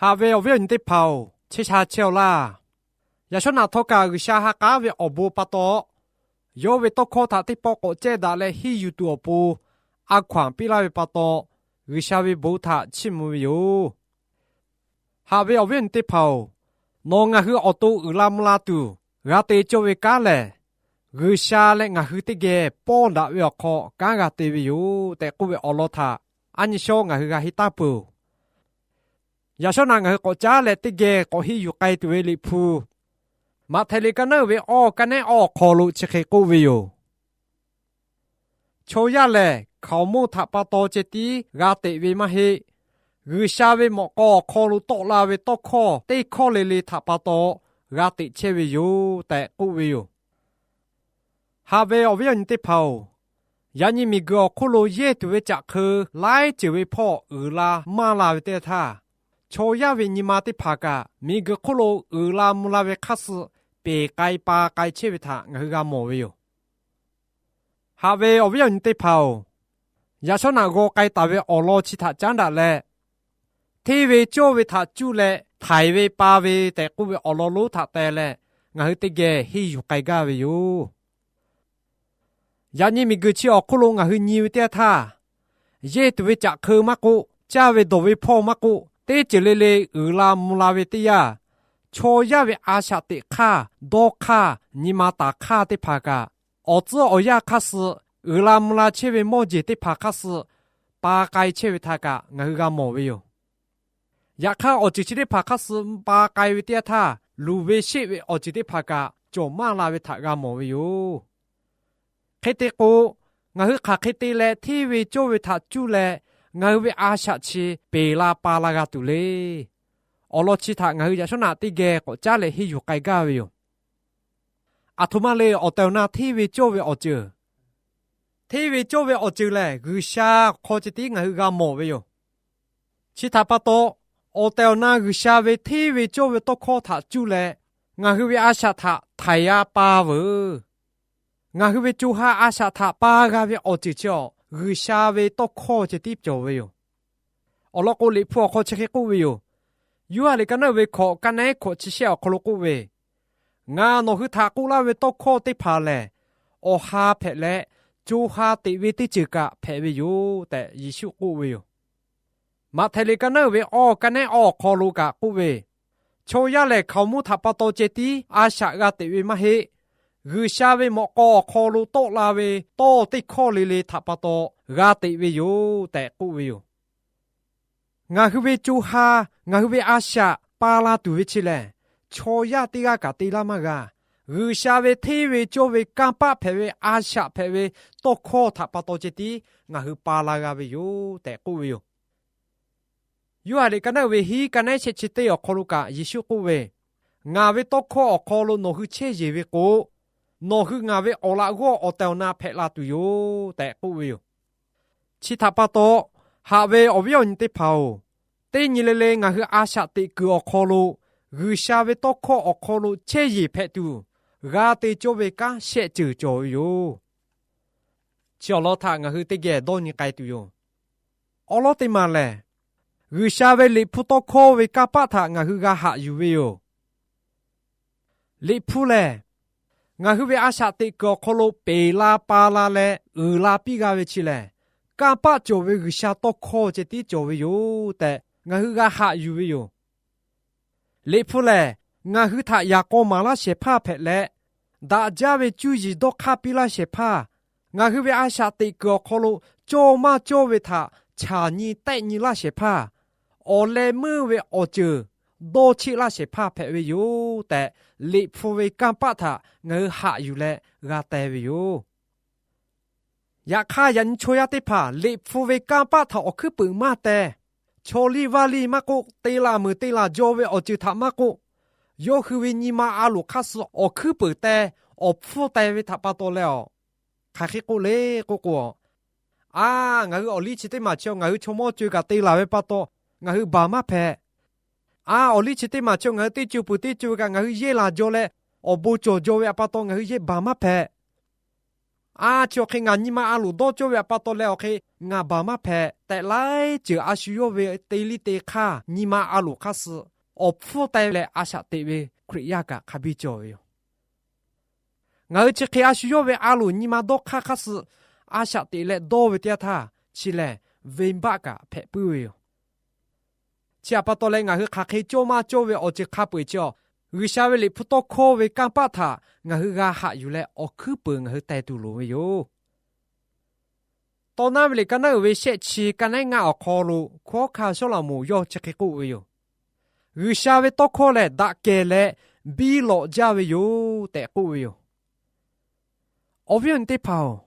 Haꞈ ve awˬ viˉ awˬ nyi teˇ hpaˍ-oˬ, chehˇ sha chehˇ-aw laˇ. Yaꞈ shawˉ naꞈ htawˇ kaꞈ G'uiˬsha ha k'aˉ ve awˬ bon pa taw, yawˇ ve tawˇ hkawˇ htaꞈ teˇ pawˆ k'awꞈ cehˇ daꞈ leh henˇ yuˬ tuˬ awˬ pon a hkaw-anˬ piˇ laˇ ve pa taw, G'uiˬsha ve bon htaꞈ chiˇ mvuh ve yoˬ. Haꞈ ve awˬ viˉ awˬ nyi teˇ hpaˍ-oˬ, nawˬ ngaˬ hui awˬ to uiˍ la mvuh la tuˬ g'a te cawˇ ve kanˉ lehˬ, G'uiˬsha leh ngaˬ hui teˇ geh pawˇ daꞈ ve awˬ hk'aw kanˉ g'a te ve yoˬ tehꞈ k'oˆ ve awˬ lawn htaꞈ a nyi shawˉ ngaˬ hui g'a henˇ taˇ peuˬ-oˬ. Yaꞈ shawˉ naꞈ ngaˬ hui k'awꞈ caˉ leh teˇ geh k'awꞈ henˇ yuˬ k'ai tuˬ ve Liꞈ hpu, Maꞈhtehˍ liꞈ ka naˉ uiˍ ve awˇ, ka nehˉ awˇ awˬ hk'aw lo chi hk'e k'oˆ ve yoˬ. Chaw yaˇ lehˬ, hkaoˍmonˇ htaꞈ pa taw ceh tiˉ g'a teꞈ ve maˇ heˆ. G'uiˬsha ve mawꞈ k'aw awˬ hk'aw lo tawˆ la ve tawˇ hkawˇ teˇ hkawˇ le le htaꞈ pa taw g'a teꞈ chehˇ ve yoˬ tehꞈ k'oˆ ve yoˬ. Haꞈ ve awˬ viˉ awˬ nyi teˇ hpaˍ-oˬ, yaꞈ nyi miˬguiˬ awˬ hk'oˆ lo yehˇ tuˬ ve caꞈ hk'eu laiˉ ceuˬ ve hpawˇ uiˍ la maˇ la ve teˇ htaˇ, chaw yaˇ ve nyi ma teˇ hpaˍ kaꞈ miˬguiˬ hk'oˆ lo uiˍ la mvuh la ve hk'aˇ suh peˬ k'ai pa k'ai chehˇ ve htaꞈ ngaˬ hui g'a mawˬ ve yoˬ. Haꞈ ve awˬ viˉ awˬ nyi teˇ hpaˍ-oˬ, yaꞈ shawˉ naꞈ g'aw k'ai taˍ ve awˬ lawn chi htaꞈ caˉ daꞈ leh, hteˇ ve cawˇ ve htaꞈ cuˇ leh htaiˍ ve pa ve tehꞈ k'oˆ ve awˬ lawn lonˉ htaꞈ teh leh, ngaˬ hui teˇ geh henˇ yuˬ k'ai gaˇ ve yoˬ. Yaꞈ nyi miˬguiˬ chi awˬ hk'oˆ lo ngaˬ hui nyi ve teˇ yanˇ htaˇ, yehˇ tuˬ ve caꞈ hk'eu maˇ k'oˆ, caˇ ve dawˬ ve hpawˇ maˇ k'oˆ, teˇ ceuˬ le le uiˍ la mvuh la ve teˇ yanˇ, chaw yaˇ ve a shaꞈ teꞈ hk'aˇ, dawˇ hk'aˇ, nyi ma taˍ hk'aˇ teˇ hpaˍ kaꞈ, awˬ tcuhˉ awˬ yanˇ hk'aˇ suh uiˍ la mvuh la chehˇ ve mawˇ jeˬ teˇ hpaˍ hk'aˇ suh pa k'ai chehˇ ve htaꞈ kaꞈ ngaˬ hui g'a mawˬ ve yoˬ. Yaꞈ hk'aˇ, awˬ ceuˬ chi teˇ hpaˍ hk'aˇ suh pa k'ai ve teˇ yanˇ htaˇ, luˬ ve sheˆ ve awˬ ceuˬ teˇ hpaˍ kaꞈ cawˬ maˇ la ve htaꞈ g'a mawˬ ve yoˬ. Hk'e te k'o, ngaˬ hui hk'aˬ hk'e te leh hteˇ ve cawˇ ve htaꞈ cuˇ leh ngaˬ hui ve a shaꞈ chi peˬ la pa la g'a tuˬ le. Awˬ lawn chi htaꞈ ngaˬ hui yaꞈ shawˉ naꞈ teˇ geh k'awꞈ caˉ leh henˇ yuˬ k'ai gaˇ ve yoˬ. Aˬ htoꞈ ma le, awˬ tehˬ awˬ na hteˇ ve cawˇ ve awˬ ceuˬ. Hteˇ ve cawˇ ve awˬ ceuˬ lehˬ, G'uiˬsha hk'aw ceh tiˉ ngaˬ hui g'a mawˬ ve yoˬ. Chi htaꞈ pa taw, awˬ tehˬ awˬ na G'uiˬsha ve hteˇ ve cawˇ ve tawˇ hkawˇ htaꞈ cuˇ leh, ngaˬ hui ve a shaꞈ htaꞈ htaiˍ g'a pa veuˬ. Ngaˬ hui ve co ha a shaꞈ htaꞈ pa g'a ve awˬ ceuˬ chi awˬ, G'uiˬsha ve tawˇ hkawˇ ceh tiˉ cawˬ ve yoˬ. Awˬ lawn k'o, Liꞈ hpu awˬ hk'aw chi hk'e k'oˆ ve yoˬ. Yoˇhanˬ liꞈ ka naˉ ve hkawꞈ, ka nehˉ hkawꞈ chi shehˆ awˬ hk'aw lo k'oˆ ve, Ngaˬ nawˬ hui htaꞈ k'oˆ laˇ ve tawˇ hkawˇ teˇ hpaˍ lehˬ, awˬ ha hpehꞈ leh, co ha teꞈ ve teˇ ceuˬ kaꞈ hpehꞈ ve yoˬ tehꞈ Yeˍsuˆ k'oˆ ve yoˬ. Maꞈhtehˍ liꞈ ka naˉ uiˍ ve awˇ, ka nehˉ awˇ awˬ hk'aw lo kaꞈ k'oˆ ve, Chaw yaˇ lehˬ, hkaoˍmonˇ htaꞈ pa taw ceh tiˉ a shaꞈ g'a teꞈ ve maˇ heˆ. G'uiˬsha ve mawꞈ k'aw awˬ hk'aw lo tawˆ la ve tawˇ teˇ hkawˇ le le htaꞈ pa taw g'a teꞈ ve yoˬ tehꞈ k'oˆ ve yoˬ. Ngaˬ hui ve co ha, ngaˬ hui ve a shaꞈ pa la tuˬ ve chi lehˬ, chaw yaˇ teˇ g'aˇ kaꞈ te laˇ maˇ g'a. G'uiˬsha ve hteˇ ve cawˇ ve kanˇ paˆ hpehꞈ ve a shaꞈ hpehꞈ ve tawˇ hkawˇ htaꞈ pa taw ceh tiˉ ngaˬ hui pa la g'a ve yoˬ tehꞈ k'oˆ ve yoˬ. Yoˇhanˬ liꞈ ka naˉ uiˍ ve hiˉ, ka nehˉ shehˆ chi teˇ awˬ hk'aw lo kaꞈ Yeˍsuˆ k'oˆ ve, Ngaˬ ve tawˇ hkawˇ awˬ hk'aw lo nawˬ hui chehˇ yeˬ ve k'o, nawˬ hui ngaˬ ve awˬ laꞈ g'awˇ awˬ tehˬ awˬ na hpehꞈ la tuˬ yoˬ tehꞈ k'oˆ ve yoˬ. Chi htaꞈ pa taw, haꞈ ve awˬ viˉ awˬ nyi teˇ hpaˍ-oˬ, teˇ nyi le le ngaˬ hui a shaꞈ teꞈ kuiˬ awˬ hk'aw lo G'uiˬsha ve tawˇ hkawˇ awˬ hk'aw lo chehˇ yeˬ hpehꞈ tuˬ, g'a te cawˇ ve kanˉ shehˆ ceuˬ cawˬ ve yoˬ. Chi awˬ lawn htaꞈ ngaˬ hui teˇ geh dawˇ nyi k'ai tuˬ yoˬ. Awˉ lawˉ teˇ maˬ lehˬ, G'uiˬsha ve Liꞈ hpu tawˇ hkawˇ ve kanˇ paˆ htaꞈ ngaˬ hui g'a haꞈ yuˬ ve yoˬ. Liꞈ hpu lehˬ, ngaˬ hui ve a shaꞈ teꞈ kuiˬ awˬ hk'aw lo peˬ la pa la leh uiˍ la piˇ g'a ve chi lehˬ, kanˇ paˆ cawˬ ve G'uiˬsha tawˇ hkawˇ ceh tiˉ cawˬ ve yoˬ tehꞈ ngaˬ hui g'a haꞈ yuˬ ve yoˬ. Liꞈ hpu lehˬ, ngaˬ hui htaꞈ yaꞈ k'aw maˍ laˇ shehˍ hpaˇ hpehꞈ leh, daꞈ jaˇ ve cuˇ yiˍ dawˇ hk'aˇ piˇ laˇ shehˍ hpaˇ, ngaˬ hui ve a shaꞈ teꞈ kuiˬ awˬ hk'aw lo cawˇ maˇ cawˇ ve htaꞈ chaˬ nyi tehˆ nyi laˇ shehˍ hpaˇ, awˬ leh meuˇ ve awˬ ceuˬ dawˇ cheˆ laˇ shehˍ hpaˇ hpehꞈ ve yoˬ tehꞈ, Liꞈ hpu ve kanˇ paˆ htaꞈ ngaˬ hui haꞈ yuˬ leh g'a teh ve yoˬ. Yaꞈ hk'aˇ, yaꞈ nyi chaw yaˇ teˇ hpaˍ Liꞈ hpu ve kanˇ paˆ htaꞈ awˬ hkuiˉ peunˍ maˇ teh. Chaw liˇ vaˇ liˇ maˇ k'oˆ, te laˬ meuˍ te laˬ jaw ve awˬ ceuˬ htaꞈ maˇ k'oˆ, yawˇ hui ve nyi ma a loˍ hk'aˇ suh awˬ hkuiˉ peunˍ teh, awˬ hpfuhˇ teh ve htaꞈ pa taw leh awˬ, hk'aˬ hk'e k'oˆ le k'oˆ k'o, A, ngaˬ hui awˬ liˇ chi teˇ maˬ chi ngaˬ hui chaw mawˇ co-e kaꞈ te laˬ ve pa taw, ngaˬ hui baˬ maˇ hpehꞈ. A, awˬ liˇ chi teˇ maˬ chi ngaˬ hui teˇ co peuˬ teˇ co kaꞈ ngaˬ hui yehˇ laˬ jaw leh, awˬ bon cawˬ jaw ve htaꞈ pa taw ngaˬ hui yehˇ baˬ maˇ hpehꞈ. A chi awˬ hk'e ngaˬ nyi ma a loˍ dawˇ cawˇ ve pa taw leh awˬ hk'e ngaˬ baˬ maˇ hpehꞈ tehꞈ, laiˉ ceuˬ a shu yawˇ ve teˇ liˇ teˇ hk'aˇ nyi ma a loˍ hk'aˇ suh awˬ hpfuhˇ teh leh a shaꞈ teꞈ ve Hkriꞈ yaˇ kaꞈ hk'a biˇ cawˬ ve yoˬ. Ngaˬ hui chi hk'e a shu yawˇ ve a loˍ nyi ma dawˇ hk'aˇ hk'aˇ suh a shaꞈ teꞈ leh dawˇ ve teˇ yanˇ htaˇ, chi lehˬ venˇbaˆ kaꞈ hpehꞈ puiˉ ve yoˬ. Chi htaꞈ pa taw leh ngaˬ hui hk'aˬ hk'e cawˇ maˇ cawˇ ve awˬ ceuˬ hk'a peu-eˬ chi awˬ, G'uiˬsha ve Liꞈ hpu tawˇ hkawˇ ve kanˇ paˆ htaꞈ ngaˬ hui g'a haꞈ yuˬ leh awˬ hkuiˉ peunˍ ngaˬ hui teh tuˬ loˍ ve yoˬ. Tawˇ naˉ ve liꞈ ka naˉ uiˍ ve shehˆ chi ka nehˉ ngaˇ awˬ hk'aw lo hkunˉ hawˉ hkanˇ Sawˉlaꞈmonˍ yawˇ chi hk'e k'oˆ ve yoˬ. G'uiˬsha ve tawˇ hkawˇ lehˬ daꞈ kehˬ leh biˇ lawꞈ jaˇ ve yoˬ tehꞈ k'oˆ ve yoˬ. Awˬ viˉ awˬ nyi teˇ hpaˍ-oˬ,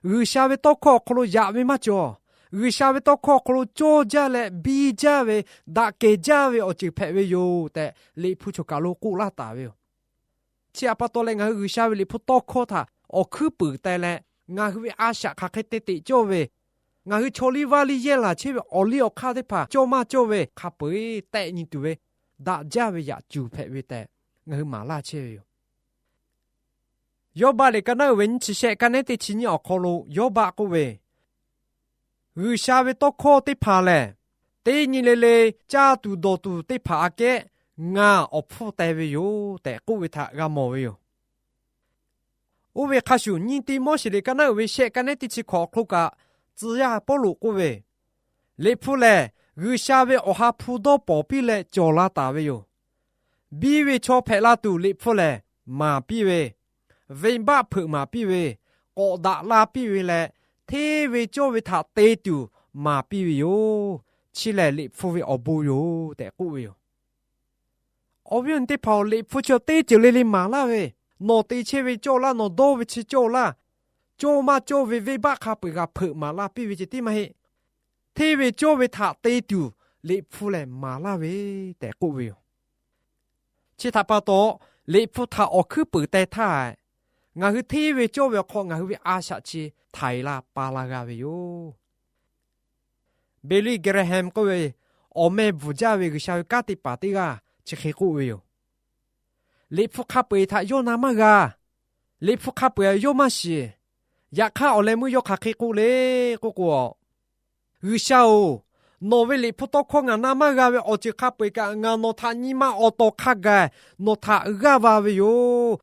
G'uiˬsha ve tawˇ hkawˇ awˬ hk'aw lo yaꞈ ve maˇ cawˬ. G'uiˬsha ve tawˇ hkawˇ awˬ hk'aw lo cawˇ jaˇ leh biˇ jaˇ ve, daꞈ kehˬ jaˇ ve awˬ ceuˬ hpehꞈ ve yoˬ tehꞈ, Liꞈ hpu choˬ kaˬ lo k'oˆ laˇ taˍ ve yoˬ. Chi htaꞈ pa taw leh ngaˬ hui G'uiˬsha ve Liꞈ hpu tawˇ hkawˇ htaꞈ awˬ hkuiˉ peunˍ teh leh, ngaˬ hui ve a shaꞈ hk'aˬ hk'e te teꞈ cawˇ ve, ngaˬ hui chaw liˇ vaˇ liˇ yehˇ laˬ chehˇ ve awˬ liˇ awˬ hk'aˇ teˇ hpaˍ cawˇ maˇ cawˇ ve hk'a peu-eˬ tehˆ nyi tuˬ ve, daꞈ jaˇ ve yaꞈ cuˬ hpehꞈ ve tehꞈ ngaˬ hui maˍ laˇ chehˇ ve yoˬ. Yawˇbaˆ liꞈ ka naˉ uiˍ ve nyiˇ chi shehˆ ka nehˉ teˇ chi nyiˇ awˬ hk'aw lo Yawˇbaˆ k'oˆ ve, G'uiˬsha ve tawˇ hkawˇ teˇ hpaˍ lehˬ, teˇ nyi le le caˇ tuˬ dawˬ tuˬ teˇ hpaˍ aꞈ kehˉ ngaˬ awˬ hpfuhˇ teh ve yoˬ tehꞈ k'oˆ ve htaꞈ g'a mawˬ ve yoˬ. Oˇ ve hk'a shuˍ, nyiˇ Tiˆmoˉseˍ liꞈ ka naˉ uiˍ ve shehˆ ka nehˉ teˇ chi hkawꞈ awˬ hk'aw lo kaꞈ, tcuh yaˇ Pawˇluꞈ k'oˆ ve, Liꞈ hpu lehˬ G'uiˬsha ve awˬ ha hpu dawˇ pawnˍ piˇ leh cawˬ la taˍ ve yoˬ. Biˇ ve chaw hpehꞈ la tuˬ Liꞈ hpu lehˬ maˍ piˇ ve, venˇbaˆ hpeuꞈ maˍ piˇ ve, k'awꞈ daꞈ la piˇ ve leh, hteˇ ve cawˇ ve htaꞈ te tuˬ maˍ piˇ ve yoˬ. Chi lehˬ Liꞈ hpu ve awˬ bon yoˬ tehꞈ k'oˆ ve yoˬ. Awˬ viˉ awˬ nyi teˇ hpaˍ-oˬ, Liꞈ hpu chi teˇ ceuˬ le le maˍ laˇ ve, nawˬ te chehˇ ve cawˇ laˇ, nawˬ dawˇ ve chi cawˇ laˇ, cawˇ maˇ cawˇ ve venˇbaˆ hk'a peu-eˬ g'a hpeuꞈ maˍ la piˇ ve ceh tiˉ maˇ heˆ. Hteˇ ve cawˇ ve htaꞈ te tuˬ Liꞈ hpu lehˬ maˍ laˇ ve tehꞈ k'oˆ ve yoˬ. Chi htaꞈ pa taw, Liꞈ hpu htaꞈ awˬ hkuiˉ peunˍ teh htaˇ, ngaˬ hui hteˇ ve cawˇ ve awˬ hk'aw ngaˬ hui ve a shaꞈ chi htaiˍ la pa la g'a ve yoˬ. Billy Graham k'oˆ ve, awˬ meh bvuhˬ jaˇ ve G'uiˬsha ve kanˉ te paˍ teˇ g'aˇ chi hk'e k'oˆ ve yoˬ. Liꞈ hpu hk'a peu-eˬ htaꞈ yawˇ na maˇ g'a. Liꞈ hpu hk'a peu-eˬ yawˇ maˇ shiˍ. Yaꞈ hk'aˇ, awˬ leh meuˇ yawˇ hk'aˬ hk'e k'oˆ le k'oˆ k'o, G'uiˬsha-oˬ, nawˬ ve Liꞈ hpu tawˇ hkawˇ ngaˬ na maˇ g'a ve awˬ ceuˬ hk'a peu-eˬ kaꞈ, ngaˬ nawˬ htaꞈ nyi ma awˬ tawˍ hk'a gaˬ nawˬ htaꞈ g'aˇ va ve yoˬ.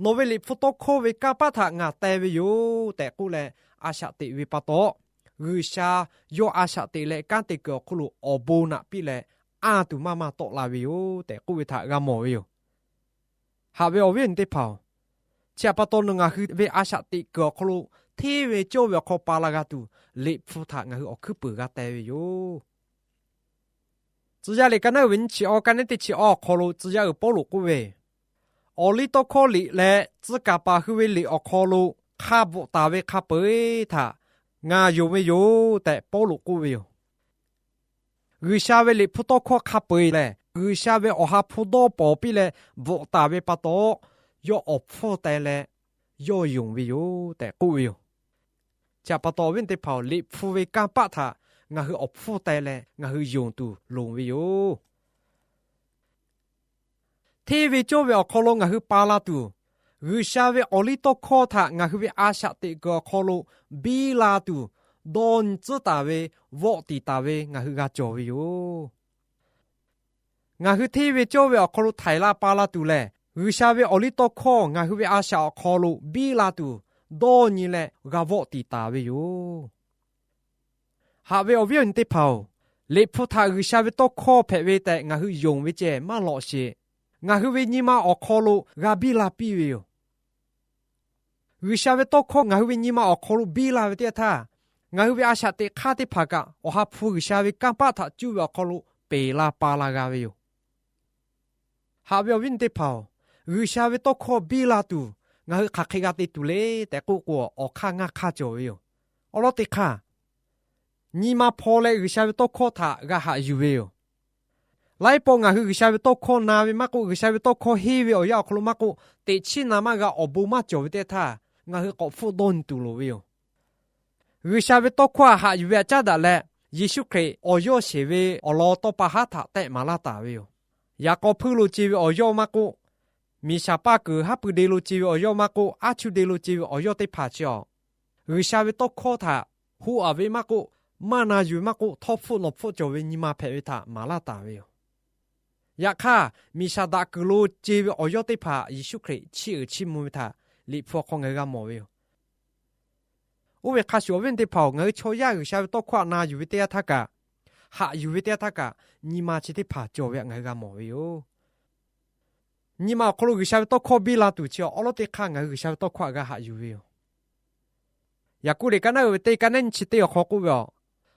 Nawˬ ve Liꞈ hpu tawˇ hkawˇ ve kanˇ paˆ htaꞈ ngaˬ teh ve yoˬ tehꞈ k'oˆ leh, a shaꞈ teꞈ ve pa taw, G'uiˬsha yawˇ a shaꞈ teꞈ leh kanˉ te kuiˬ awˬ hk'aw lo awˬ bon naꞈ piˇ leh, anˇ tuˬ maˇ maˇ tawˆ la ve yoˬ tehꞈ k'oˆ ve htaꞈ g'a mawˬ ve yoˬ. Haꞈ ve awˬ viˉ awˬ nyi teˇ hpaˍ-oˬ, chi htaꞈ pa taw nawˬ ngaˬ hui ve a shaꞈ teꞈ kuiˬ awˬ hk'aw lo hteˇ ve cawˇ ve awˬ hk'aw pa la g'a tuˬ, Liꞈ hpu htaꞈ ngaˬ hui awˬ hkuiˉ peunˍ g'a teh ve yoˬ. Tcuh yaˇ liꞈ ka naˉ uiˍ ve nyiˇ chi awˇ ka nehˉ teˇ chi awˇ awˬ hk'aw lo tcuh yaˇ uiˍ Pawˇluꞈ k'oˆ ve, Awˬliˇtawˇhkawˇ liꞈ leh tcuh kaˍ paˍ hui ve liꞈ awˬ hk'aw lo hk'a bvuhꞈ taˍ ve hk'a peu-eˬ htaꞈ ngaˬ yonˍ ve yoˬ tehꞈ Pawˇluꞈ k'oˆ ve yoˬ. G'uiˬsha ve Liꞈ hpu tawˇ hkawˇ hk'a peu-eˬ lehˬ, G'uiˬsha ve awˬ ha hpu dawˇ pawnˍ piˇ leh bvuhꞈ taˍ ve pa taw, yawˇ awˬ hpfuhˇ teh leh yawˇ yonˍ ve yoˬ tehꞈ k'oˆ ve yoˬ. Chi htaꞈ pa taw, awˬ viˉ teˇ hpaˍ-oˬ, Liꞈ hpu ve kanˇ paˆ htaꞈ ngaˬ hui awˬ hpfuhˇ teh leh ngaˬ hui yonˍ tuˬ loˍ ve yoˬ. Hteˇ ve cawˇ ve awˬ hk'aw lo ngaˬ hui pa la tuˬ, G'uiˬsha ve awˬliˇtawˇhkawˇ htaꞈ ngaˬ hui ve a shaꞈ teꞈ kuiˬ awˬ hk'aw lo biˇ la tuˬ, dawˇ nyi tcuhˉ taˍ ve, vawˆ tiˍ taˍ ve ngaˬ hui g'a cawˬ ve yoˬ. Ngaˬ hui hteˇ ve cawˇ ve awˬ hk'aw lo htaiˍ la pa la tuˬ lehˬ, G'uiˬsha ve awˬliˇtawˇhkawˇ ngaˬ hui ve a shaꞈ awˬ hk'aw lo biˇ la tuˬ, dawˇ nyi leh g'a vawˆ tiˍ taˍ ve yoˬ. Haꞈ ve awˬ viˉ awˬ nyi teˇ hpaˍ-oˬ, Liꞈ hpu htaꞈ G'uiˬsha ve tawˇ hkawˇ hpehꞈ ve tehꞈ ngaˬ hui yonˍ ve ceh maˇ lawꞈ sheˍ. Ngaˬ hui ve nyi ma awˬ hk'aw lo g'a biˇ la piˇ ve yoˬ. G'uiˬsha ve tawˇ hkawˇ ngaˬ hui ve nyi ma awˬ hk'aw lo biˇ la ve teˇ yanˇ htaˇ, ngaˬ hui ve a shaꞈ teꞈ hk'aˇ teˇ hpaˍ kaꞈ, Awˬ ha hpu G'uiˬsha ve kanˇ paˆ htaꞈ cuˇ ve awˬ hk'aw lo peˬ la pa la g'a ve yoˬ. Haꞈ ve awˬ viˉ awˬ nyi teˇ hpaˍ-oˬ, G'uiˬsha ve tawˇ hkawˇ biˇ la tuˬ ngaˬ hui hk'aˬ hk'e g'a te tuˬ le tehꞈ k'oˆ k'o, awˬ hk'aˇ ngaˇ hk'aˇ cawˬ ve yoˬ. Awˬ lawn teˇ hk'aˇ, nyi ma hpaw leh G'uiˬsha ve tawˇ hkawˇ htaꞈ g'a haꞈ yuˬ ve yoˬ. Laiˉ pawˆ ngaˬ hui G'uiˬsha ve tawˇ hkawˇ na ve maˇ k'oˆ, G'uiˬsha ve tawˇ hkawˇ henˇ ve awˬ yanˇ awˬ hk'aw lo maˇ k'oˆ, teꞈ chiˉ na maˇ g'a awˬ bon maˇ cawˬ ve teˇ htaˇ, ngaˬ hui k'awꞈ hpfuhˆ dawˇ nyi tuˬ loˍ ve yoˬ. G'uiˬsha ve tawˇ hkawˇ htaꞈ haꞈ yuˬ ve htaꞈ caˉ daꞈ leh, Yeˍsuˆ Hkriꞈ awˬ yawˇ sheˍ ve awˬ lawn tawˇ pa haˉ htaꞈ tehˆ maˍ laˇ taˍ ve yoˬ. Yaꞈ k'aw hpuiˇ lo ce ve awˬ yawˇ maˇ k'oˆ, miˬ shaˍ paˇ kuiˬ haˉ pui de lo ce ve awˬ yawˇ maˇ k'oˆ, aˉ chuˇ de lo ce ve awˬ yawˇ teˇ hpaˍ chi awˬ, G'uiˬsha ve tawˇ hkawˇ htaꞈ hoˆ aˍ ve maˇ k'oˆ, maˇ na yuˬ ve maˇ k'oˆ, htawˇ hpfuhˆ nawˬ hpfuhˆ cawˬ ve nyi ma hpehꞈ ve htaꞈ maˍ laˇ taˍ ve yoˬ. Yaꞈ hk'aˇ, miˬ shaˍ daꞈ kuiˬ lo ce ve awˬ yawˇ teˇ hpaˍ Yeˍsuˆ Hkriꞈ chiˇ uiˍ chiˇ mvuh ve htaꞈ Liꞈ hpu awˬ hk'aw ngaˬ hui g'a mawˬ ve yoˬ. Oˇ ve hk'a shuˍ awˬ viˉ teˇ hpaˍ-oˬ, ngaˬ hui chaw yaˇ G'uiˬsha ve tawˇ hkawˇ htaꞈ na yuˬ ve teˇ yanˇ htaˇ kaꞈ, haꞈ yuˬ ve teˇ yanˇ htaˇ kaꞈ, nyi ma chi teˇ hpaˍ cawˬ ve htaꞈ ngaˬ hui g'a mawˬ ve yoˬ. Nyi ma awˬ hk'aw lo G'uiˬsha ve tawˇ hkawˇ biˇ la tuˬ chi awˬ, awˉ lawˉ teˇ hk'aˇ ngaˬ hui G'uiˬsha ve tawˇ hkawˇ htaꞈ g'a haꞈ yuˬ ve yoˬ. Yaˍkoˆ liꞈ ka naˉ uiˍ ve teˇ, ka naˉ nyiˇ chi teˇ awˬ hk'aw k'oˆ ve,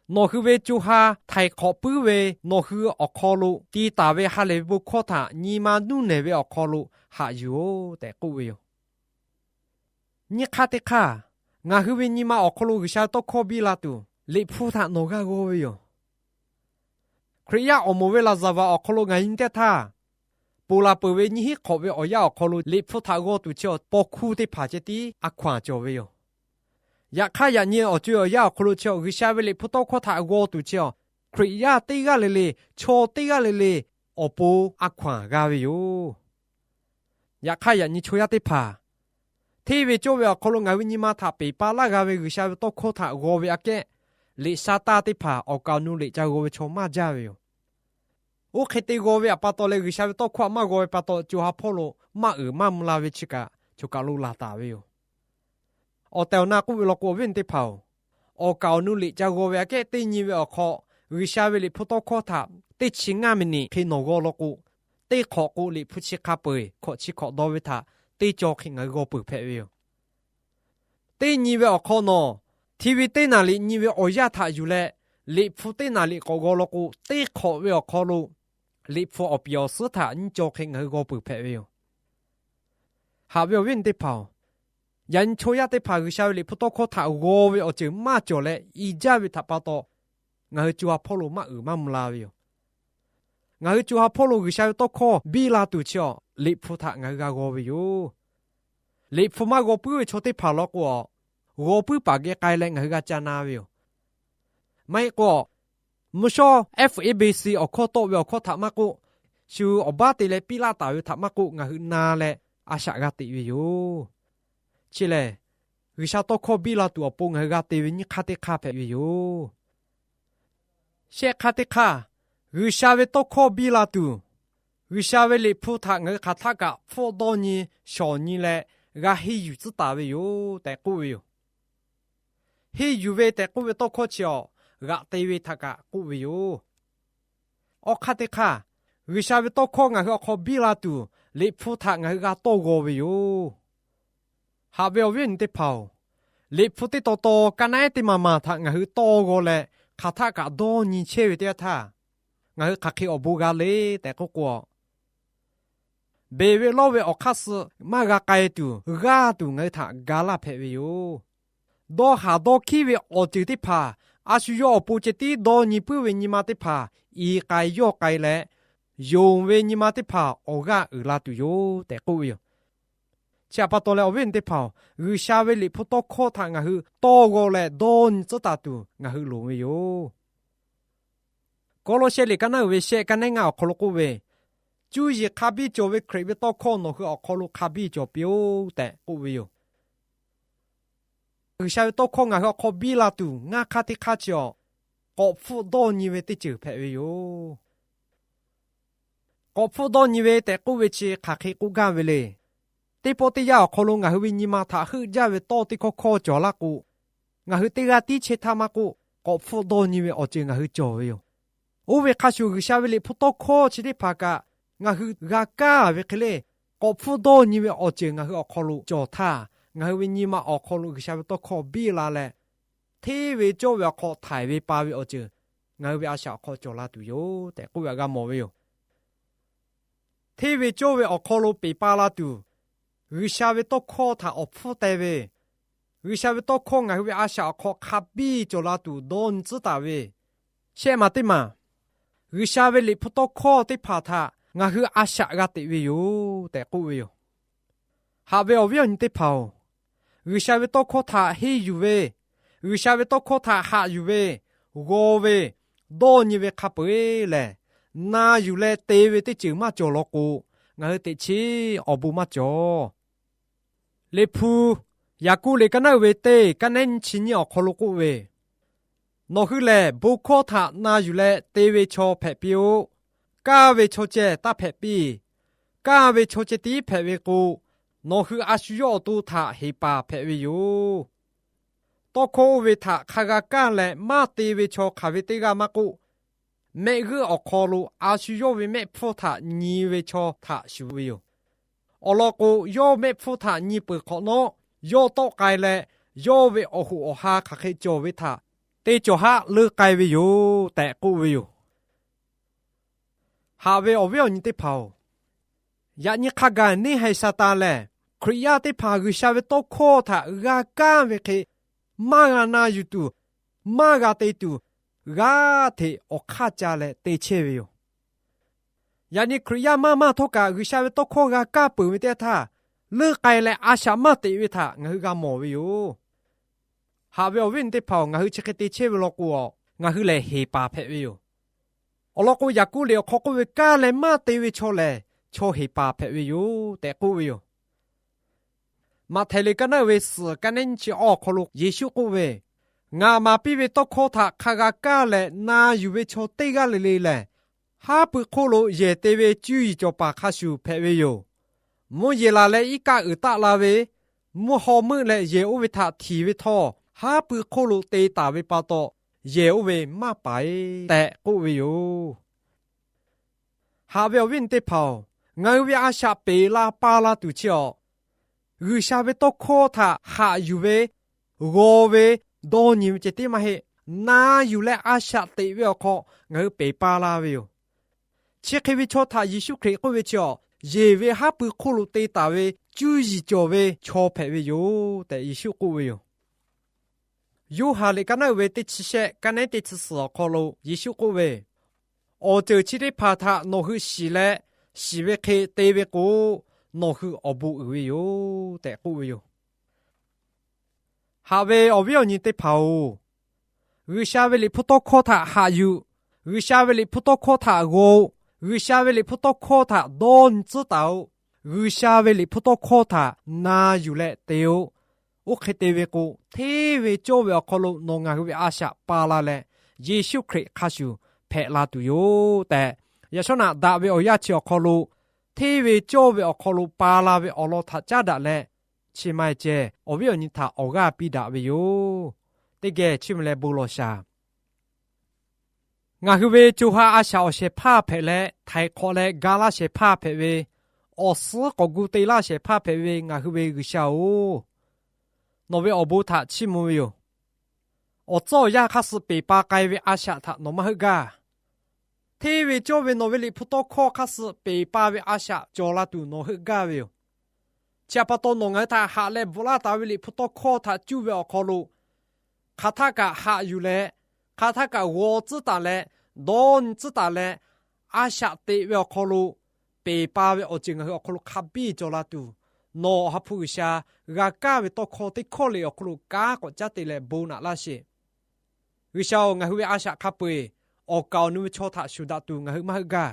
Nawˬ hui ve co ha htaiˍ hk'awꞈ puiˉ ve nawˬ hui awˬ hk'aw lo ti taˍ ve ha lehˬ ve bon hkawˇ htaꞈ nyi ma nuˇ nehˬ ve awˬ hk'aw lo haꞈ yuˬ-oˬ tehꞈ k'oˆ ve yoˬ. Nyiˇ hk'aˇ teˇ hk'aˇ, ngaˬ hui ve nyi ma awˬ hk'aw lo G'uiˬsha ve tawˇ hkawˇ biˇ la tuˬ, Liꞈ hpu htaꞈ nawˬ g'a g'aw ve yoˬ. Hkriꞈ yaˇ awˬ moˍ ve laˍzaˍvaˍ awˬ hk'aw lo ngaˬ hui nyi teˇ htaˇ, ponˬ laˬ peuˬ ve nyiˇ hinˉ hk'awꞈ ve awˬ yanˇ awˬ hk'aw lo Liꞈ hpu htaꞈ g'aw tuˬ chi awˬ paw hkuˇ teˇ hpaˍ ceh tiˉ a hkaw-anˬ cawˬ ve yoˬ. Yaꞈ hk'aˇ, yaꞈ nyi awˬ co awˬ yanˇ awˬ hk'aw lo chi G'uiˬsha ve Liꞈ hpu tawˇ hkawˇ htaꞈ g'aw tuˬ chi awˬ, Hkriꞈ yaˇ teˇ g'aˇ le le, chaw teˇ g'aˇ le le, awˬ pon a hkaw-anˬ g'a ve yoˬ. Yaꞈ hk'aˇ, yaꞈ nyi chaw yaˇ teˇ hpaˍ hteˇ ve cawˇ ve awˬ hk'aw lo ngaˬ hui ve nyi ma htaꞈ peˬ pa laˇ g'a ve G'uiˬsha ve tawˇ hkawˇ htaꞈ g'aw ve aꞈ kehˉ, liꞈ sha taˇ teˇ hpaˍ awˬ kaˍ awˬ nu liꞈ ca g'aw ve chaw maˇ jaˇ ve yoˬ. Oˇ hk'e te g'aw ve awˬ pa taw leh G'uiˬsha ve tawˇ hkawˇ htaꞈ maˇ g'aw ve pa taw, co ha hpawˇ lo maˇ uiˍ maˇ mvuh la ve chi kaꞈ choˬ kaˬ lo laˬ taˍ ve yoˬ. Awˬ tehˬ awˬ na k'oˆ ve law k'o, awˬ viˉ teˇ hpaˍ-oˬ, awˬ kaˍ awˬ nu liꞈ ca g'aw ve aꞈ kehˉ teˇ nyi ve awˬ hk'aw, G'uiˬsha ve Liꞈ hpu tawˇ hkawˇ htaꞈ teˇ chi ngaˇ miˬniꞈ hk'e nawˬ g'aw law k'o, teˇ hk'awꞈ k'o Liꞈ hpu chi hk'a peu-eˬ hkawꞈ chi hkawꞈ dawˇ ve htaꞈ teˇ caw hk'e ngaˬ hui g'aw peuˬ hpehꞈ ve yoˬ. Teˇ nyi ve awˬ hk'aw nawˬ, TV teˇ naˍ liꞈ nyi ve awˬ yanˇ htaꞈ yuˬ leh, Liꞈ hpu teˇ naˍ liꞈ k'awꞈ g'aw law k'o, teˇ hk'awꞈ ve awˬ hk'aw lo Liꞈ hpu awˬ piˍ awˬ suhˉ htaꞈ nyiˇ caw hk'e ngaˬ hui g'aw peuˬ hpehꞈ ve yoˬ. Haꞈ ve awˬ viˉ awˬ nyi teˇ hpaˍ-oˬ, yaꞈ nyi chaw yaˇ teˇ hpaˍ G'uiˬsha ve Liꞈ hpu tawˇ hkawˇ htaꞈ g'aw ve awˬ ceuˬ maˇ cawˬ leh i jaˇ ve htaꞈ pa taw, ngaˬ hui co ha hpawˇ lo maˇ uiˍ maˇ mvuh la ve yoˬ. Ngaˬ hui co ha hpawˇ lo G'uiˬsha ve tawˇ hkawˇ biˇ la tuˬ chi awˬ, Liꞈ hpu htaꞈ ngaˬ hui g'a g'aw ve yoˬ. Liꞈ hpu maˇ g'aw puiˉ ve chaw teˇ hpaˍ law k'o, g'aw puiˉ paˍ geh k'ai leh ngaˬ hui g'a ca na ve yoˬ. Maˇ heˆ k'o, mvuhˇ shawˉ FEBC awˬ hkawˇ tawˆ ve awˬ hkawˇ htaꞈ maˇ k'oˆ, shu awˬ baˉ te leh piˇ laˇ taˍ ve htaꞈ maˇ k'oˆ, ngaˬ hui na leh a shaꞈ g'a teꞈ ve yoˬ. Chi lehˬ, G'uiˬsha tawˇ hkawˇ biˇ la tuˬ awˬ pon ngaˬ hui g'a te ve nyiˇ hk'aˇ teˇ hk'aˇ hpehꞈ ve yoˬ. Shehˆ hk'aˇ teˇ hk'aˇ, G'uiˬsha ve tawˇ hkawˇ biˇ la tuˬ, G'uiˬsha ve Liꞈ hpu htaꞈ ngaˬ hui hk'aˬ htaˆ kaꞈ hpfuhˆ dawˇ nyi, shawˍ nyi leh g'a henˇ yuˬ tcuhˉ taˍ ve yoˬ tehꞈ k'oˆ ve yoˬ. Henˇ yuˬ ve tehꞈ k'oˆ ve tawˇ hkawˇ chi awˬ, g'aꞈ te ve htaꞈ kaꞈ k'oˆ ve yoˬ. Awˬ hk'aˇ teˇ hk'aˇ, G'uiˬsha ve tawˇ hkawˇ ngaˬ hui awˬ hk'aw biˇ la tuˬ, Liꞈ hpu htaꞈ ngaˬ hui g'a tawˇ g'aw ve yoˬ. Haꞈ ve awˬ viˉ awˬ nyi teˇ hpaˍ-oˬ, Liꞈ hpu teˇ taw taw ka naˉ ehˉ teˇ maˬ maˬ htaꞈ ngaˬ hui tawˇ g'aw leh, hk'aˬ htaˆ kaꞈ dawˇ nyi chehˇ ve teˇ yanˇ htaˇ, ngaˬ hui hk'aˬ hk'e awˬ bon g'a le tehꞈ k'oˆ k'o, beˬ ve lawˇ ve awˬ hk'aˇ suh maˇ g'a k'ai tuˬ g'aˇ tuˬ ngaˬ hui htaꞈ ga laˇ hpehꞈ ve yoˬ. Dawˇ haˍ dawˇ hkiˉ ve awˬ ceuˬ teˇ hpaˍ, a shu yawˇ awˬ pon ceh tiˉ dawˇ nyi puiˉ ve nyi ma teˇ hpaˍ i k'ai yawˇ k'ai leh, yonˍ ve nyi ma teˇ hpaˍ awˬ g'aˇ uiˍ la tuˬ yoˬ tehꞈ k'oˆ ve yoˬ. Chi htaꞈ pa taw leh awˬ viˉ awˬ nyi teˇ hpaˍ-oˬ, G'uiˬsha ve Liꞈ hpu tawˇ hkawˇ htaꞈ ngaˬ hui tawˇ g'aw leh dawˇ nyi tcuhˉ taˍ tuˬ ngaˬ hui loˍ ve yoˬ. Kawˇlawˇsehˆ liꞈ ka naˉ uiˍ ve shehˆ ka naˉ ngaˇ awˬ hk'aw lo k'oˆ ve, Cuˇ yiˍ hk'a biˇ cawˬ ve Hkriꞈ ve tawˇ hkawˇ nawˬ hui awˬ hk'aw lo hk'a biˇ cawˬ piˇ-oˆ tehꞈ k'oˆ ve yoˬ. G'uiˬsha ve tawˇ hkawˇ ngaˬ hui awˬ hk'aw biˇ la tuˬ ngaˇ hk'aˇ teˇ hk'aˇ chi awˬ, k'awꞈ hpfuhˆ dawˇ nyi ve teˇ ceuˬ hpehꞈ ve yoˬ. K'awꞈ hpfuhˆ dawˇ nyi ve tehꞈ k'oˆ ve chi hk'aˬ hk'e k'oˆ gaˇ ve le. Teˇ pawˆ teˇ yanˇ awˬ hk'aw lo ngaˬ hui ve nyi ma htaꞈ heuˆ jaˇ ve tawˇ teˇ hkawˇ hkawˇ cawˬ laˇ k'o, ngaˬ hui teˇ g'aˇ tiˉ chehˇ htaˇ maˇ k'oˆ, k'awꞈ hpfuhˆ dawˇ nyi ve awˬ ceuˬ ngaˬ hui cawˬ ve yoˬ. Oˇ ve hk'a shuˍ, G'uiˬsha ve Liꞈ hpu tawˇ hkawˇ chi teˇ hpaˍ kaꞈ ngaˬ hui g'a kaˇ ve hk'e le, k'awꞈ hpfuhˆ dawˇ nyi ve awˬ ceuˬ ngaˬ hui awˬ hk'aw lo cawˬ htaˇ, ngaˬ hui ve nyi ma awˬ hk'aw lo G'uiˬsha ve tawˇ hkawˇ biˇ la leh, hteˇ ve cawˇ ve awˬ hk'aw htaiˍ ve pa ve awˬ ceuˬ ngaˬ hui ve a shaꞈ awˬ hk'aw cawˬ la tuˬ yoˬ tehꞈ k'oˆ ve htaꞈ g'a mawˬ ve yoˬ. Hteˇ ve cawˇ ve awˬ hk'aw lo peˬ pa la tuˬ, G'uiˬsha ve tawˇ hkawˇ htaꞈ awˬ hpfuhˇ teh ve, G'uiˬsha ve tawˇ hkawˇ ngaˬ hui ve a shaꞈ awˬ hk'aw hk'a biˇ cawˬ la tuˬ dawˇ nyi tcuhˉ taˍ ve, shehˆ maˬ teˇ maˬ, G'uiˬsha ve Liꞈ hpu tawˇ hkawˇ teˇ hpaˍ htaꞈ ngaˬ hui a shaꞈ g'a teꞈ ve yoˬ tehꞈ k'oˆ ve yoˬ. Haꞈ ve awˬ viˉ awˬ nyi teˇ hpaˍ-oˬ, G'uiˬsha ve tawˇ hkawˇ htaꞈ henˇ yuˬ ve, G'uiˬsha ve tawˇ hkawˇ htaꞈ haꞈ yuˬ ve, g'aw ve, dawˇ nyi ve hk'a peu-eˬ lehˬ, na yuˬ leh te ve teˇ ceuˬ maˇ cawˬ law k'o, ngaˬ hui teꞈ chiˉ awˬ bon maˇ cawˬ. Liꞈ hpu Yaˍkoˆ liꞈ kaˉ naˉ uiˍ ve teˇ kaˉ nehˉ nyiˇ chi nyiˇ awˬ hk'aw lo k'oˆ ve, Nawˬ hui lehˬ bon hkawˇ htaꞈ na yuˬ leh te ve chaw hpehꞈ piˇ-oˆ. Kaˇ ve chaw ceh taˇ hpehꞈ piˇ. Kaˇ ve chaw ceh tiˉ hpehꞈ ve k'o, nawˬ hui a shu yawˇ awˬ to htaꞈ heˍ paˍ hpehꞈ ve yoˬ. Tawˇ hkawˇ oˇ ve htaꞈ hk'a g'a kaˇ leh maˇ te ve chaw hk'aˬ ve teˇ g'aˇ maˇ k'oˆ, mehˆ g'euˆ awˬ hk'aw lo a shu yawˇ ve mehˆ hpfuhˇ htaꞈ nyi ve chaw htaꞈ shuˍ ve yoˬ. Awˬ lawn k'o, yawˇ mehˆ hpfuhˇ htaꞈ nyi peuˬ hk'awꞈ nawˉ, yawˇ tawˆ k'ai leh, yawˇ ve awˬ hoꞈ awˬ ha hk'aˬ hk'e cawˬ ve htaꞈ te cawˬ haˆ leuˆ k'ai ve yoˬ tehꞈ k'oˆ ve yoˬ. Haꞈ ve awˬ viˉ awˬ nyi teˇ hpaˍ-oˬ, yaꞈ nyi hk'a gaˬ neˇ haiˬ Saˍtanˍ lehˬ, Hkriꞈ yaˇ teˇ hpaˍ G'uiˬsha ve tawˇ hkawˇ htaꞈ g'a kaˇ ve hk'e, maˇ g'a na yuˬ tuˬ, maˇ g'a te tuˬ, g'aˇ hteꞈ awˬ hk'aˇ ca leh te chehˇ ve yoˬ. Yaꞈ nyi Hkriꞈ yaˇ maˇ maˇ htawˇ kaꞈ G'uiˬsha ve tawˇ hkawˇ g'a kaˇ peuˬ ve teˇ yanˇ htaˇ, leuˆ k'ai leh a shaꞈ maˇ teꞈ ve htaꞈ ngaˬ hui g'a mawˬ ve yoˬ. Haꞈ ve awˬ viˉ awˬ nyi teˇ hpaˍ-oˬ, ngaˬ hui chi hk'e te chehˇ ve law k'o, ngaˬ hui lehˬ heˍ paˍ hpehꞈ ve yoˬ. Awˬ lawn k'o, Yaˍkoˆ liꞈ awˬ hk'aw k'oˆ ve, Kaˇ leh maˇ te ve chaw lehˬ, chaw heˍ paˍ hpehꞈ ve yoˬ tehꞈ k'oˆ ve yoˬ. Maꞈhtehˍ liꞈ kaˉ naˉ uiˍ ve suhˍ kaˉ nehˉ nyiˇ chi awˬ hk'aw lo Yeˍsuˆ k'oˆ ve, Ngaˬ maˍ piˇ ve tawˇ hkawˇ htaꞈ hk'a g'a kaˇ leh na yuˬ ve chaw teˇ g'aˇ le le lehˬ, haˉ pui hk'oˆ lo yehˬ te ve cuˇ yiˍ cawˬ paˍ hk'a shuˍ hpehꞈ ve yoˬ. Mvuhˇ yeˬ laˬ leh iˉ kaˆ uiˍ taˆ la ve, mvuhˇ haw meuˆ leh yehˬ oˇ ve htaꞈ htiˍ ve htawˇ, haˉ pui hk'oˆ lo te taˍ ve pa taw, yehˬ oˇ ve maˇ paiˍ tehꞈ k'oˆ ve yoˬ. Haꞈ ve awˬ viˉ awˬ nyi teˇ hpaˍ-oˬ, ngaˬ hui ve a shaꞈ peꞈ la pa la tuˬ chi awˬ, G'uiˬsha ve tawˇ hkawˇ htaꞈ haꞈ yuˬ ve, g'aw ve, dawˇ nyi ve ceh tiˉ maˇ heˆ. Na yuˬ leh a shaꞈ teꞈ ve awˬ hk'aw ngaˬ hui peꞈ pa la ve yoˬ. Chi hk'e ve chaw htaꞈ Yeˍsuˆ Hkriꞈ k'oˆ ve chi awˬ, yeˬ ve haˉ pui hk'oˆ lo te taˍ ve cuˇ yiˍ cawˬ ve chaw hpehꞈ ve yoˬ tehꞈ Yeˍsuˆ k'oˆ ve yoˬ. Yoˇhanˬ liꞈ kaˉ naˉ uiˍ ve teˇ chi shehˆ kaˉ nehˉ teˇ chi suhˍ awˬ hk'aw lo Yeˍsuˆ k'oˆ ve, Awˬ ceuˬ chi teˇ hpaˍ htaꞈ nawˬ hui shiˍ leh, shiˍ ve hk'e te ve k'o, nawˬ hui awˬ bon uiˍ ve yoˬ tehꞈ k'oˆ ve yoˬ. Haꞈ ve awˬ viˉ awˬ nyi teˇ hpaˍ-oˬ, G'uiˬsha ve Liꞈ hpu tawˇ hkawˇ htaꞈ haꞈ yuˬ. G'uiˬsha ve Liꞈ hpu tawˇ hkawˇ htaꞈ g'aw-o. G'uiˬsha ve Liꞈ hpu tawˇ hkawˇ htaꞈ dawˇ nyi tcuhˉ taˍ-o. G'uiˬsha ve Liꞈ hpu tawˇ hkawˇ htaꞈ na yuˬ leh te-o. Oˇ hk'e te ve k'o, hteˇ ve cawˇ ve awˬ hk'aw lo nawˬ ngaˬ hui ve a shaꞈ pa la leh, Yeˍsuˆ Hkriꞈ hk'a shuˍ hpehꞈ la tuˬ yoˬ tehꞈ, yaꞈ shawˉ naꞈ daꞈ ve awˬ yanˇ chi awˬ hk'aw lo, hteˇ ve cawˇ ve awˬ hk'aw lo pa la ve awˬ lawn htaꞈ caˉ daꞈ leh, chi ma-e ceh awˬ viˉ awˬ nyi htaꞈ awˬ g'aˇ piˇ daꞈ ve yoˬ. Teˇ geh chiˇ mvuh leh bon lawˬ shaˍ. Ngaˬ hui ve co ha a shaꞈ awˬ shehˍ hpaˇ hpehꞈ leh, htaiˍ hk'awꞈ leh ga laˇ shehˍ hpaˇ hpehꞈ ve, awˬ suhˉ k'awꞈ gu te laˇ shehˍ hpaˇ hpehꞈ ve ngaˬ hui ve G'uiˬsha-oˬ, nawˬ ve awˬ bon htaꞈ chiˇ mvuh ve yoˬ. Awˬ tcuhˉ awˬ yanˇ hk'aˇ suh peˬ pa k'ai ve a shaꞈ htaꞈ nawˬ maˇ heuˆ gaˇ. Hteˇ ve cawˇ ve nawˬ ve Liꞈ hpu tawˇ hkawˇ hk'aˇ suh peˬ pa ve a shaꞈ cawˬ la tuˬ nawˬ heuˆ gaˇ ve yoˬ. Chi htaꞈ pa taw nawˬ ngaˬ hui htaꞈ haꞈ leh bvuhꞈ laˇ taˍ ve Liꞈ hpu tawˇ hkawˇ htaꞈ cuˇ ve awˬ hk'aw lo, hk'aˬ htaˇ kaꞈ haꞈ yuˬ leh, hk'aˬ htaˇ kaꞈ g'aw tcuhˉ taˍ leh, dawˇ nyi tcuhˉ taˍ leh, a shaꞈ teꞈ ve awˬ hk'aw lo peˬ pa ve awˬ ceuˬ ngaˬ hui awˬ hk'aw lo hk'a biˇ cawˬ la tuˬ, nawˬ Awˬ ha hpu G'uiˬsha g'a kaˇ ve tawˇ hkawˇ teˇ hkawˇ le awˬ hk'aw lo kanˉ k'awꞈ caˉ te leh bon naꞈ laˇ sheˍ. G'uiˬsha-oˬ, ngaˬ hui ve a shaꞈ hk'a peu-eˬ awˬ kaˍ awˬ nu ve chaw htaꞈ shuˍ daꞈ tuˬ ngaˬ hui maˇ heuˆ gaˇ.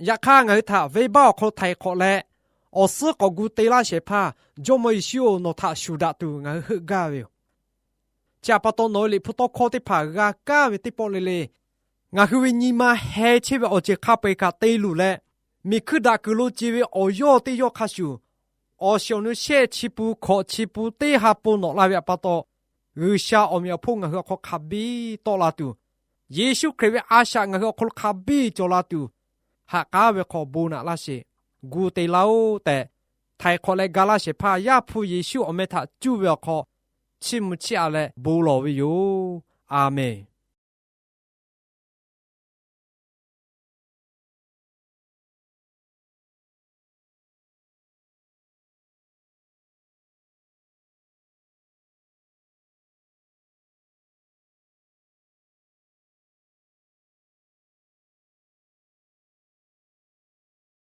Yaꞈ hk'aˇ, ngaˬ hui htaꞈ venˇbaˆ awˬ hk'aw lo htaiˍ hk'awꞈ leh, awˬ suhˉ k'awꞈ gu te laˇ shehˍ hpaˇ Jawˇmawˇ Yeˍsuˆ-oˬ, nawˬ htaꞈ shuˍ daꞈ tuˬ ngaˬ hui heuˆ gaˇ ve yoˬ. Chi htaꞈ pa taw, nawˬ ve Liꞈ hpu tawˇ hkawˇ teˇ hpaˍ g'a kaˇ ve teˇ pawˆ le le, ngaˬ hui ve nyi ma heh chehˇ ve awˬ ceuˬ hk'a peu-eˬ kaꞈ te luˬ leh, miˬ hkuiˇ daꞈ kuiˬ lo ce ve awˬ yawˇ teˇ yawˇ hk'a shuˍ, awˬ shiˍ awˬ nu shehˆ chi pun hkawꞈ chi pun teˇ ha pun nawꞈ la ve htaꞈ pa taw, G'uiˬsha awˬ meꞈ awˬ hponˇ ngaˬ hui awˬ hk'aw hk'a biˇ tawˆ la tuˬ, Yeˍsuˆ Hkriꞈ ve a shaꞈ ngaˬ hui awˬ hk'aw lo hk'a biˇ cawˬ la tuˬ, ha k'aˉ ve hk'aw bon naꞈ laˇ sheˍ. Gu te laˇ-oˆ tehꞈ, htaiˍ hk'awꞈ leh ga laˇ shehˍ hpaˇ Yaˇ hpu Yeˍsuˆ awˬ meh htaꞈ cuˇ ve awˬ hk'aw chiˇ mvuh chiˇ aꞈ leh bon lawˬ ve yoˬ. A menˍ.